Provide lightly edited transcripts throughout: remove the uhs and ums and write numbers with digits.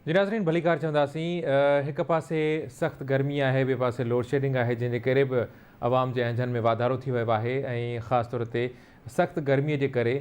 جي ناظرين ڀليڪار چونداسين هڪ پاسي سخت گرمي آهي ٻئي پاسي لوڊشيڊنگ آهي جنهن جي ڪري به عوام جي اهنجن ۾ واڌارو ٿي ويو آهي ۽ خاص طور تي سخت گرمي جي ڪري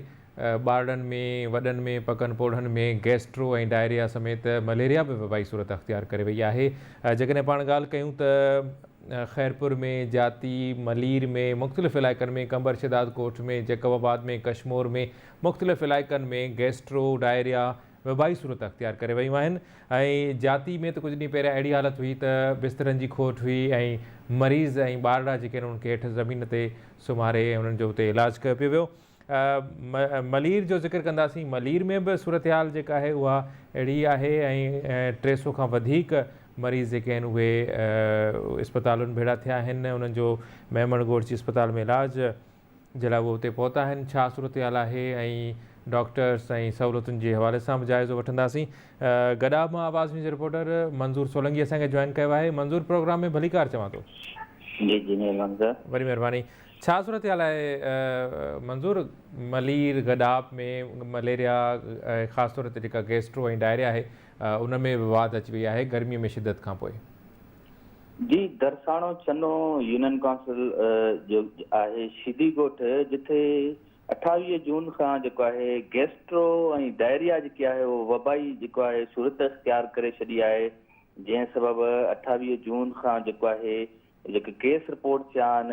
ٻارڙن ۾ وڏن ۾ پڪن پوڙهن ۾ گيسٽرو ۽ ڊائريا سميت مليريا به وبائي صورت اختيار ڪري وئي آهي جيڪڏهن پاڻ ڳالهه ڪيون ته خيرپور ۾ جاتي ملير ۾ مختلف علائقن ۾ قمبر شهداد ڪوٽ ۾ جيڪب آباد ۾ ڪشمور ۾ مختلف علائقن ۾ گيسٽرو ڊائريا وبائي صورت اختيار ڪري ويون آهن ۽ جاتي ۾ ته ڪجهه ڏينهن پهريان اهڙي حالت هئي ته بسترن جي کوٽ هئي ۽ مريض ۽ ٻارڙا جيڪي آهن انهن کي هيٺ زمين تي سمهاري ۽ انهن جو اتي علاج ڪيو پيو ويو. ملير جو ذڪر ڪنداسين ملير ۾ به صورتحال جيڪا آهي اها اهڙي ئي آهي ۽ 300 کان وڌيڪ مريض جيڪي آهن اهي اسپتالن ڀيڙا ٿيا آهن انهن جو ميمڻ ڳوٺ جي اسپتال ۾ علاج جي لاء اهي اتي پهتا آهن، ڇا صورتحال آهي ۽ ڊاڪٽرز ۽ سهولتن جي حوالي سان به جائزو وٺنداسين. گڏاپ مان آواز نيوز جي رپورٽر منظور سولنگي اسان کي جوائن ڪيو آهي. منظور پروگرام ۾ ڀليڪار چوان ٿو. جي جي مهرباني سر. وڏي مهرباني. ڇا صورتحال آهي منظور ملير گڏاپ ۾ مليريا ۽ خاص طور تي جيڪا گيسٽرو ۽ ڊائريا آهي ان ۾ به واڌ اچي وئي آهي گرمي ۾ شدت کانپوء. جي درساڻو ڇنو يونين ڪائونسل جو آهي شيدي ڳوٺ جتي 28 جون کان جيڪو آهي گيسٽرو ۽ ڊائريا جيڪي آهي اهو وبائي جيڪو آهي صورت اختيار ڪري ڇڏي آهي جنهن سبب 28 جون کان جيڪو آهي جيڪي ڪيس رپورٽ ٿيا آهن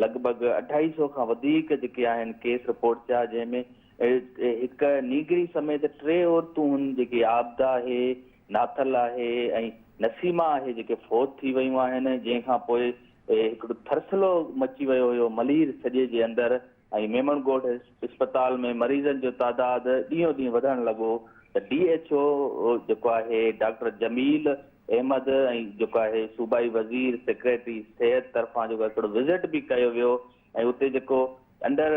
لڳ ڀڳ اڍائي سو کان وڌيڪ جيڪي آهن ڪيس رپورٽ ٿيا جنهن ۾ هڪ نينگري سميت ٽي عورتون هن جيڪي عابده آهي ناٿل آهي ۽ نسيما آهي جيڪي فوت ٿي ويون آهن جنهن کان پوء هڪڙو ٿرٿلو مچي ويو هيو ملير سڄي جي اندر ۽ ميمڻ ڳوٺ اسپتال ۾ مريضن جو تعداد ڏينهون ڏينهن وڌڻ لڳو ته ڊي ايڇ او جيڪو آهي ڊاڪٽر جميل احمد ۽ جيڪو آهي صوبائي وزير سيڪريٽري صحت طرفان جيڪو هڪڙو وزٽ به ڪيو ويو ۽ اتي جيڪو اندر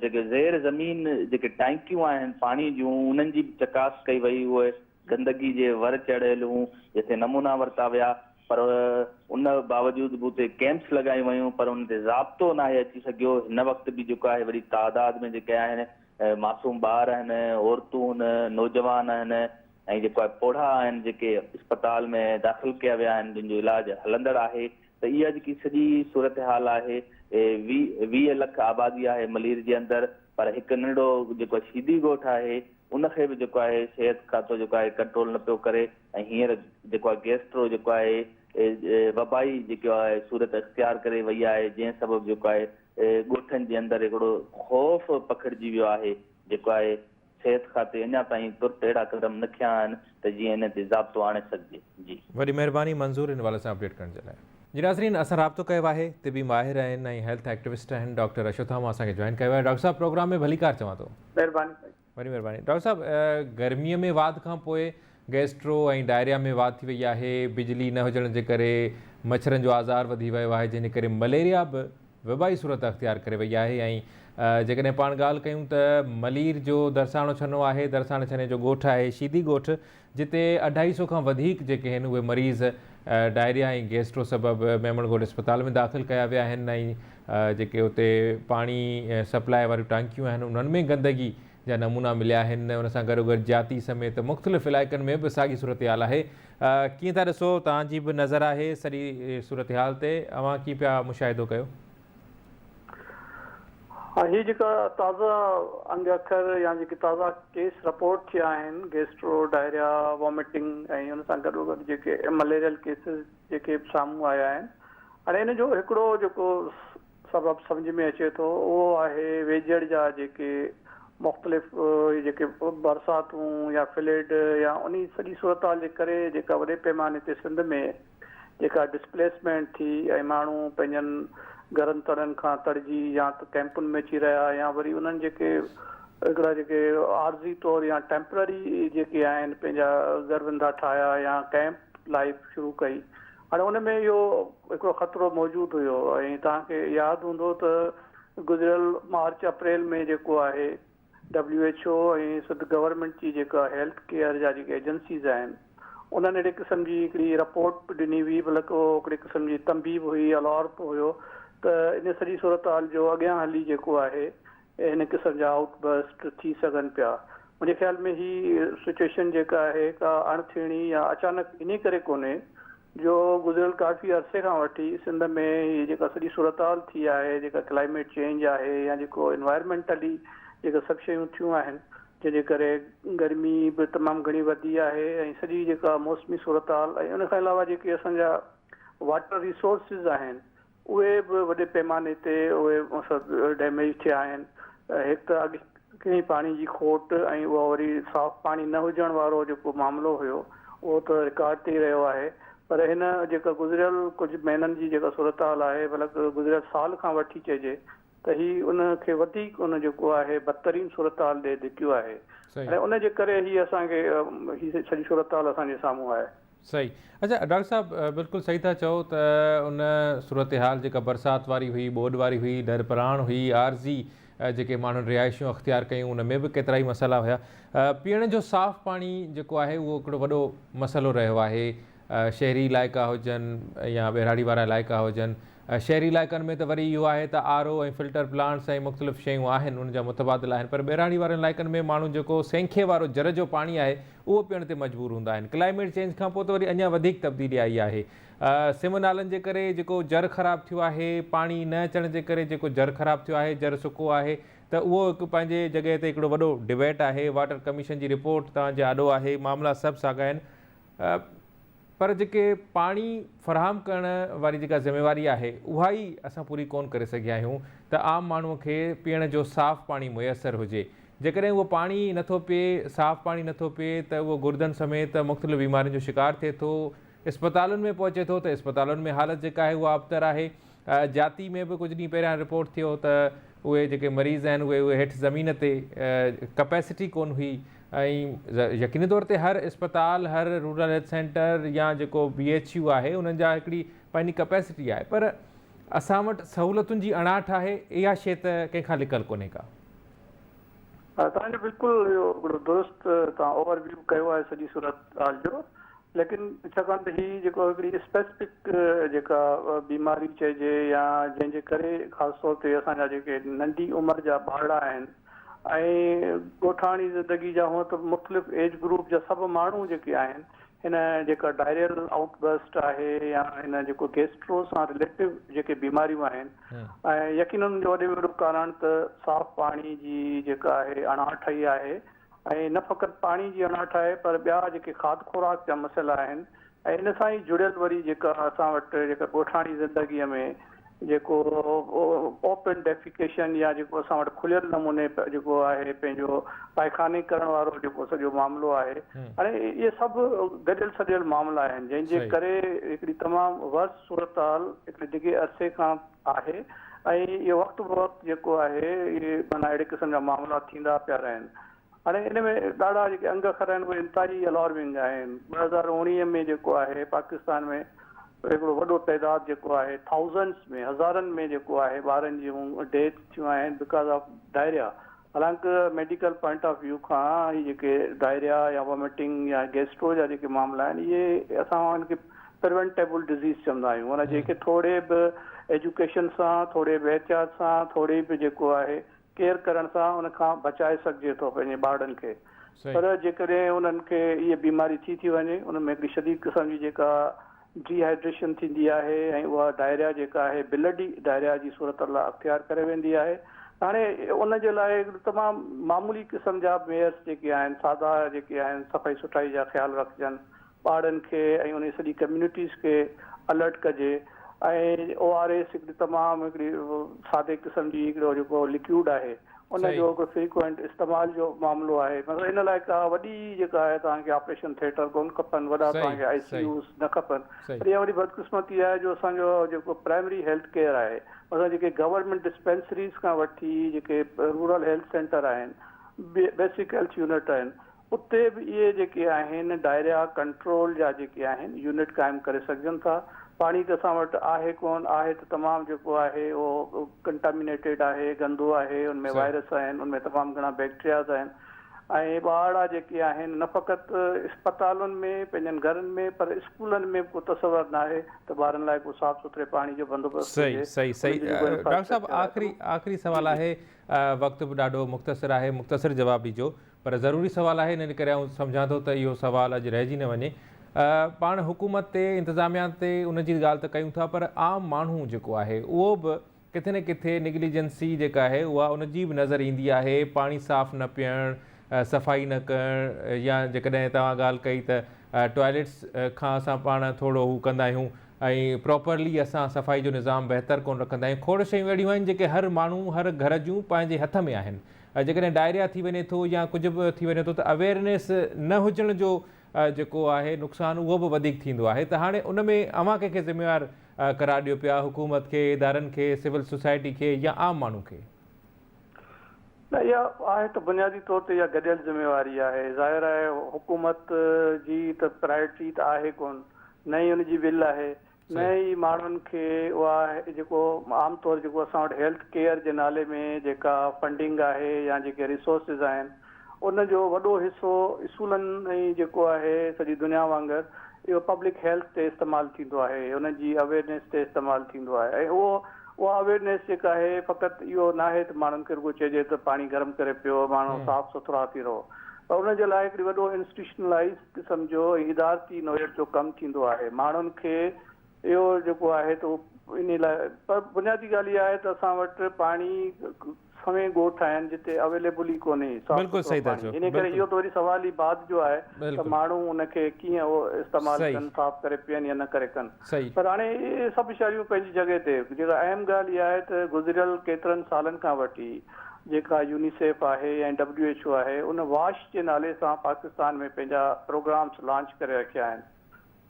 جيڪي زير زمين جيڪي ٽانڪيون آهن پاڻي جون انهن جي به چڪاس ڪئي وئي اهي گندگي جي ور چڙهيل هيون جتي نمونا ورتا ويا پر ان باوجود به اتي ڪيمپس لڳايون ويون پر ان تي ضابطو ناهي اچي سگهيو هن وقت به جيڪو آهي وڏي تعداد ۾ جيڪي آهن معصوم ٻار آهن عورتون آهن نوجوان آهن ۽ جيڪو آهي پوڙها آهن جيڪي اسپتال ۾ داخل ڪيا ويا آهن جن جو علاج هلندڙ آهي ته اها جيڪي سڄي صورتحال آهي 20 لک آبادي آهي ملير جي اندر پر هڪ ننڍڙو جيڪو شيدي ڳوٺ آهي ان کي به جيڪو آهي صحت کاتو جيڪو آهي ڪنٽرول نه پيو ڪري ۽ هينئر جيڪو آهي گيسٽرو جيڪو آهي وبائي جيڪو آهي صورت اختيار ڪري وئي آهي جنهن سبب جيڪو آهي ڳوٺن جي اندر هڪڙو خوف پکڙجي ويو آهي جيڪو آهي صحت کاتي اڃا تائين ترت اهڙا قدم نه کنيا آهن ته جيئن ان تي ضابطو آڻي سگهجي جي. وڏي مهرباني منظور ان حوالي سان اپڊيٽ ڪرڻ جي لاء. جي ناظرين اسان رابطو ڪيو آهي طبي ماهر آهن ۽ هيلٿ ايڪٽوسٽ آهن ڊاڪٽر اشوٿاما اسان کي جوائن ڪيو آهي ڊاڪٽر صاحب پروگرام ۾ ڀليڪار چوان ٿو. مهرباني سائين. وڏي مهرباني ڊاڪٽر صاحب گرمي ۾ واڌ کان پوء گيسٽرو ۽ ڊائريا ۾ واڌ ٿي وئي آهي بجلي نه هجڻ جي ڪري مڇرن جو آزار وڌي ويو آهي جنهن جي ڪري مليريا به وبائي صورت اختيار ڪري وئي آهي ۽ جيڪڏهن پاڻ ڳالهه ڪيون ته ملير جو درساڻو ڇنو آهي درساڻي ڇني جو ڳوٺ آهي شيدي ڳوٺ جتي اڍائي سو کان وڌيڪ جيڪي آهن اهي مريض ڊائريا ۽ گيسٽرو سبب ميمڻ ڳوٺ اسپتال ۾ داخل ڪيا ويا آهن ۽ جيڪي اتي پاڻي سپلاء واريون ٽانڪيون آهن انهن ۾ گندگي جا نمونا مليا آهن ان سان گڏوگڏ جاتي سميت مختلف علائقن ۾ به ساڳي صورتحال آهي ڪيئن ٿا ڏسو توهان جي به نظر آهي سڄي صورتحال تي اوهان ڪيئن پيا مشاهدو ڪيو؟ ها هي جيڪا تازا انگ اکر يا جيڪي تازا ڪيس رپورٽ ٿيا آهن گيسٽرو، ڊائريا، واميٽنگ ۽ ان سان گڏوگڏ جيڪي مليريل ڪيسز جيڪي به سامهون آيا آهن هاڻي ان جو هڪڙو جيڪو سبب سمجهه ۾ اچي ٿو اهو آهي ويجهڙ جا جيڪي مختلف جيڪي برساتون يا فلڊ يا انهي سڄي صورتحال جي ڪري جيڪا وڏي پيماني تي سنڌ ۾ جيڪا ڊسپليسمينٽ ٿي ۽ ماڻهو پنهنجن گهرن تڙن کان تڙجي يا ته ڪئمپن ۾ اچي رهيا يا وري انهن جيڪي هڪڙا جيڪي عارضي طور يا ٽيمپرري جيڪي آهن پنهنجا گهر وندا ٺاهيا يا ڪئمپ لائيف شروع ڪئي هاڻي ان ۾ اهو هڪڙو خطرو موجود هيو ۽ توهان کي ياد هوندو ته گذريل مارچ اپريل ۾ جيڪو آهي W H O ۽ Sindh government جي جيڪا هيلٿ ڪيئر جا جيڪي ايجنسيز آهن انهن اهڙي قسم جي هڪڙي رپورٽ به ڏني هئي بلڪ اهو هڪڙي قسم جي تنبيهه به هئي الارم به هيو ته ان سڄي صورتحال جو اڳيان هلي جيڪو آهي هن قسم جا آئوٽ برسٽ ٿي سگهن پيا منهنجي خيال ۾ هي سچوئيشن جيڪا آهي ڪا اڻ ٿيڻي يا اچانڪ انهي ڪري ڪونهي جو گذريل ڪافي عرصي کان وٺي سنڌ ۾ هي جيڪا سڄي صورتحال ٿي آهي جيڪا ڪلائميٽ چينج آهي يا جيڪو انوائرمينٽلي جيڪا سڀ شيون ٿيون آهن جنهن جي ڪري گرمي به تمام گهڻي وڌي آهي ۽ سڄي جيڪا موسمي صورتحال ۽ ان کان علاوه جيڪي اسان جا واٽر ريسورسز آهن اهي به وڏي پيماني تي اهي سڀ ڊيميج ٿيا آهن. هڪ ته اڳ ئي پاڻي جي کوٽ ۽ اها وري صاف پاڻي نه هجڻ وارو جيڪو معاملو هيو اهو ته رڪارڊ تي ئي رهيو آهي پر هن جيڪا گذريل ڪجهه مهينن جي جيڪا صورتحال آهي بلڪ گذريل سال کان وٺي چئجي ته هي ان کي وڌيڪ ان جيڪو آهي بدترين صورتحال ڏي ڌڪيو آهي ۽ ان جي ڪري هي اسان کي هي سڄي صورتحال اسان جي سامهون آهي. صحيح اڇا ڊاڪٽر صاحب بلڪل صحيح ٿا چئو ته ان صورتحال جيڪا برسات واري هئي ٻوڏ واري هئي ڍر پراڻ هئي عارضي جيڪي ماڻهن رهائشون اختيار ڪيون ان ۾ به ڪيترائي مسئلا هيا پيئڻ جو صاف پاڻي جيڪو آهي اهو هڪڙو وڏو مسئلو رهيو آهي شهري علائقا هجن يا ٻهراڙي وارا علائقا هجن شهري علائقن ۾ ته وري اهو آهي ته آر او ۽ فلٽر پلانٽس ۽ مختلف شيون آهن ان جا متبادل آهن پر ٻهراڙي وارن علائقن ۾ ماڻهو جيڪو سينکي وارو جر جو پاڻي آهي اهو پيئڻ تي مجبور هوندا آهن. ڪلائميٽ چينج کان پوء ته وري اڃا وڌيڪ تبديلي آئي آهي. سم نالن جي ڪري جيڪو جر خراب ٿيو آهي، پاڻي نه اچڻ جي ڪري جيڪو جر خراب ٿيو آهي، جر سڪو آهي ته اهو هڪ پنهنجي جڳهه تي هڪڙو وڏو ڊبيٽ آهي. واٽر ڪميشن جي رپورٽ توهان جي آڏو آهي، معاملا سڀ ساڳا آهن. پر جيڪي پاڻي فراهم ڪرڻ واري جيڪا ذميواري آهي اها ئي اسان پوري ڪونه ڪري سگهيا آهيون ته عام ماڻهو کي پيئڻ جو صاف پاڻي ميسر هجي جيڪڏهن اهو پاڻي نٿو پيئي صاف پاڻي نٿو پيئي ته اهو گردن سميت مختلف بيمارين جو شڪار ٿئي ٿو اسپتالن ۾ پهچي ٿو ته اسپتالن ۾ حالت جيڪا آهي اها ابتر آهي جاتي ۾ به ڪجهه ڏينهن پهريان رپورٽ ٿيو ته اهي جيڪي مريض آهن اهي اهي هيٺ زمين تي ڪپيسٽي ڪونه هئي ۽ يقيني طور تي هر اسپتال هر رورل هيلٿ سينٽر يا جيڪو بي ايڇ يو آهي انهن جا هڪڙي پنهنجي ڪپيسٽي آهي پر اسان وٽ سهولتن جي اڻاٺ آهي اها شيء ته ڪنهن کان لڪل ڪونهي ڪا. توهان جو بلڪل اهو هڪڙو درست توهان اوور ويو ڪيو آهي سڄي صورتحال جو ليڪن ڇاڪاڻ ته هي جيڪو هڪڙي اسپيسفڪ جيڪا بيماري چئجي يا جنهن جي ڪري خاص طور تي اسان جا جيڪي ننڍي عمر جا ٻارڙا آهن ۽ ڳوٺاڻي زندگي جا هونء ته مختلف ايج گروپ جا سڀ ماڻهو جيڪي آهن هن جيڪا ڊائريل آئوٽ برسٽ آهي يا هن جيڪو گيسٽرو سان رليٽو جيڪي بيماريون آهن ۽ يقينن ان جو وڏي ۾ وڏو ڪارڻ ته صاف پاڻي جي جيڪا آهي اڻاٺ ئي آهي ۽ نه فقط پاڻي جي اڻاٺ آهي پر ٻيا جيڪي کاڌ خوراڪ جا مسئلا آهن ۽ ان سان ئي جڙيل وري جيڪا اسان وٽ جيڪا ڳوٺاڻي زندگيء ۾ جيڪو اوپن ڊيفيڪيشن يا جيڪو اسان وٽ کليل نموني جيڪو آهي پنهنجو پائخاني ڪرڻ وارو جيڪو سڄو معاملو آهي هاڻي اهي سڀ گڏيل سڏيل معاملا آهن جنهن جي ڪري هڪڙي تمام ورس صورتحال هڪڙي ڊگهي عرصي کان آهي ۽ اهو وقت بوقت جيڪو آهي اهي معنيٰ اهڙي قسم جا معاملا ٿيندا پيا رهن. هاڻي ان ۾ ڏاڍا جيڪي انگ اکر آهن اهي انتهائي الارمنگ آهن. 2019 ۾ جيڪو آهي پاڪستان ۾ هڪڙو وڏو تعداد جيڪو آهي ٿائوزنڊس ۾ هزارن ۾ جيڪو آهي ٻارن جون ڊيٿ ٿيون آهن because of diarrhoea حالانڪ ميڊيڪل پوائنٽ آف ويو کان هي جيڪي ڊائريا يا واميٽنگ يا گيسٽرو جا جيڪي معاملا آهن اهي اسان ان کي پريونٽيبل ڊزيز چوندا آهيون معنيٰ جيڪي ٿوري به ايجوڪيشن سان ٿوري به احتياط سان ٿوري به جيڪو آهي ڪيئر ڪرڻ سان ان کان بچائي سگهجي ٿو پنهنجي ٻارڙن کي پر جيڪڏهن انهن کي اهي بيماري ٿي ٿي وڃي ان ۾ هڪڙي شديد قسم جي جيڪا ڊي هائيڊريشن ٿيندي آهي ۽ اها ڊائريا جيڪا آهي بلڊي ڊائريا جي صورت الله اختيار ڪري ويندي آهي هاڻي ان جي لاء تمام معمولي قسم جا ميئرس جيڪي آهن سادا جيڪي آهن صفائي سٺائي جا خيال رکجن ٻارڙن کي ۽ انهي سڄي ڪميونٽيز کي الرٽ ڪجي ۽ او آر ايس هڪڙي تمام هڪڙي سادي قسم جي هڪڙو جيڪو لڪيوڊ آهي ان جو هڪڙو فريڪوئنٽ استعمال جو معاملو آهي مطلب ان لاء ڪا وڏي جيڪا آهي توهان کي آپريشن ٿيٽر ڪونه کپن وڏا توهان کي آء سي يوز نه کپن پر اها وڏي بدقسمتي آهي جو اسان جو جيڪو پرائمري هيلٿ ڪيئر آهي مطلب جيڪي گورنمينٽ ڊسپينسريز کان وٺي جيڪي رورل هيلٿ سينٽر آهن بيسڪ هيلٿ يونٽ آهن اتي به اهي جيڪي آهن ڊائريا ڪنٽرول جا جيڪي آهن يونٽ قائم ڪري سگهجن ٿا. پاڻي ته اسان وٽ آهي ڪونه، آهي ته تمام جيڪو آهي اهو ڪنٽامينيٽيڊ آهي، گندو آهي، ان ۾ وائرس آهن، ان ۾ تمام گهڻا بيڪٽرياز آهن ۽ ٻارڙا جيڪي آهن نه فقط اسپتالن ۾ پنهنجن گهرن ۾ پر اسڪولن ۾ به ڪو تصور ناهي ته ٻارن لاء ڪو صاف سٿري پاڻي جو بندوبست هجي، انهن جو جيڪو ڊاڪٽر صاحب انفراسٽرڪچر آهي آخري آخري سوال آهي وقت به ڏاڍو مختصر آهي مختصر جواب ڏجو. پر ضروري سوال آهي ان ڪري آئون سمجهان ٿو ته اهو سوال اڄ رهجي نه وڃي. پاڻ حڪومت تي انتظاميا تي ان جي ڳالهه ته ڪيون ٿا پر عام ماڻهو جيڪو آهي اهو به ڪٿي نه ڪٿي نگليجنسي جيڪا آهي اها ان جي به نظر ايندي آهي، پاڻي صاف نه پيئڻ، صفائي نه ڪرڻ يا جيڪڏهن توهان ڳالهه ڪئي ته ٽوائليٽس کان اسان پاڻ ٿورو هو ڪندا آهيون ۽ پراپرلي اسان صفائي جو نظام بهتر ڪونه رکندا آهيون، کوڙ شيون اهڙيون آهن جيڪي هر ماڻهو هر گهر جون پنهنجي هٿ ۾ آهن جيڪڏهن ڊائريا ٿي وڃي ٿو يا ڪجهه به ٿي وڃي ٿو ته اويئرنيس نه هجڻ جو جيڪو آهي نقصان اهو به وڌيڪ ٿيندو آهي ته هاڻي ان ۾ اوهان ڪنهن کي ذميوار قرار ڏيو پيا، حڪومت کي، ادارن کي، سول سوسائٽي کي يا عام ماڻهو کي؟ نه اها آهي ته بنيادي طور تي اها گڏيل ذميواري آهي. ظاهر آهي حڪومت جي ته پرائرٽي ته آهي ڪونه، نه ئي ان جي ول آهي، نه ئي ماڻهن کي اها جيڪو عام طور جيڪو اسان وٽ هيلٿ ڪيئر جي نالي ۾ جيڪا فنڊنگ آهي يا جيڪي ريسورسز آهن ان جو وڏو حصو اصولن ۽ جيڪو آهي سڄي دنيا وانگر اهو پبلڪ هيلٿ تي استعمال ٿيندو آهي ان جي اويئرنيس تي استعمال ٿيندو آهي ۽ اهو اها اويئرنيس جيڪا آهي فقط اهو ناهي ته ماڻهن کي رڳو چئجي ته پاڻي گرم ڪري پيو ماڻهو صاف سٿرا ٿي رهو پر ان جي لاء هڪڙي وڏو انسٽيٽيوشنلائيز قسم جو ۽ ادارتي نوعيت جو ڪم ٿيندو آهي ماڻهن کي اهو جيڪو آهي ته اهو انهي لاء پر بنيادي ڳالهه اها آهي ته اسان وٽ پاڻي سوين ڳوٺ آهن جتي اويليبل ئي ڪونهي صاف بلڪل سٿرو صحيح ٿا پاڻي چئو انهي ڪري بلڪل اهو ته وري سوال ئي بعد جو آهي ته بلڪل ماڻهو ان کي ڪيئن اهو استعمال صحيح ڪن صاف ڪري پيئن يا نه ڪري ڪن صحيح پر هاڻي اهي سڀ شيون پنهنجي جڳهه تي جيڪا اهم ڳالهه اها آهي ته گذريل ڪيترن سالن کان وٺي جيڪا يونيسيف آهي ۽ ڊبليو ايڇ او آهي ان واش جي نالي سان پاڪستان ۾ پنهنجا پروگرامس لانچ ڪري رکيا آهن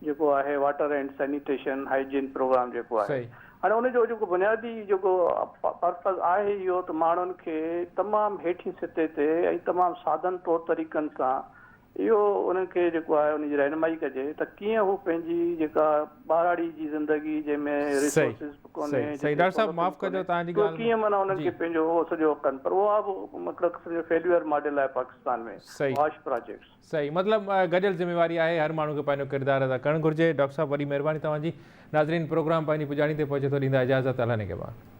جيڪو آهي water and sanitation hygiene programme جيڪو آهي هاڻي ان جو جيڪو بنيادي جيڪو پرپز آهي اهو ته ماڻهن کي تمام هيٺين سطح تي ۽ تمام سادن طور طريقن سان اهو انهن کي جيڪو آهي ان جي رهنمائي ڪجي ته ڪيئن هو پنهنجي جيڪا ٻهراڙي جي زندگي جنهن ۾ ريسورسز به ڪونهي صحيح ڊاڪٽر صاحب معاف ڪجو توهان جي ڳالهه ڪيئن معنيٰ انهن کي پنهنجو اهو سڄو ڪن پر اها به مطلب قسم جو فيليور ماڊل آهي پاڪستان ۾ واش پراجيڪٽس. صحيح مطلب گڏيل ذميواري آهي هر ماڻهو کي پنهنجو ڪردار ادا ڪرڻ گهرجي ڊاڪٽر صاحب وڏي مهرباني توهان جي ناظرين پروگرام پنهنجي پڄاڻي تي پهچي ٿو ڏيندا اجازت الله نگهبان.